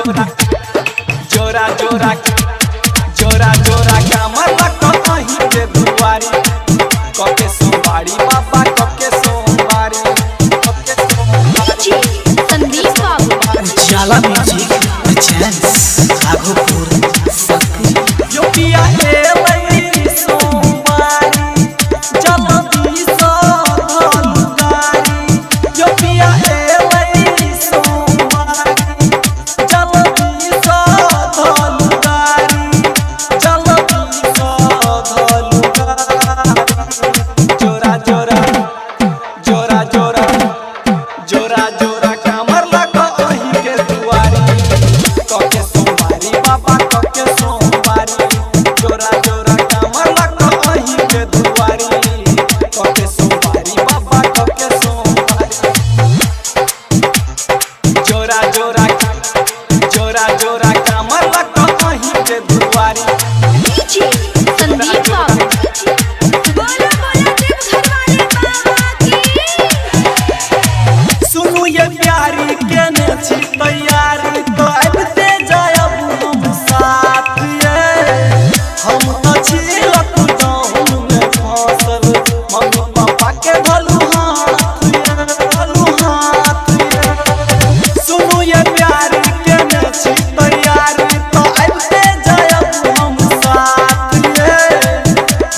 जोरा जोरा जोरा जोरा जोरा कामर लकही के दुआरी कके सोमवारी बाबा कके सोमवारी कके सोमवारी। डीजे संदीप बाबू। उजाला म्यूजिक प्रेजेंट्स राघोपुर सकरी। योगिया एलै सोमवारी जल्दी सँ धनुगारी। योगिया एलै सोमवारी जल्दी सँ धनुगारी जल्दी सँ धनुगारी। जोरा जोरा जोरा जोरा जोरा जोरा कामर लकही के दुआरी कके सोमवारी बाबा कके सोमवारी। जोरा जोरा कामर लकही के दुआरी कके सोमवारी बाबा कके सोमवारी। जोरा जोरा जोरा जोरा कामर लकही के दुआरी। डीजे संदीप बाबू। बोलो बोलो देवघर वाले बाबा की। सुनू ये प्यारी केने छी तैयारी तो आबिते जायब हम साथ ये। हम तो छी लॉकडाउन में फसल मम्मी पापा के धलू हाथ ये धलू हाथ ये। सुनू ये प्यारी केने छी तैयारी तो आबिते जायब हम साथ ये।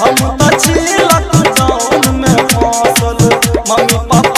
हम तो छी लॉकडाउन में फसल मम्मी पापा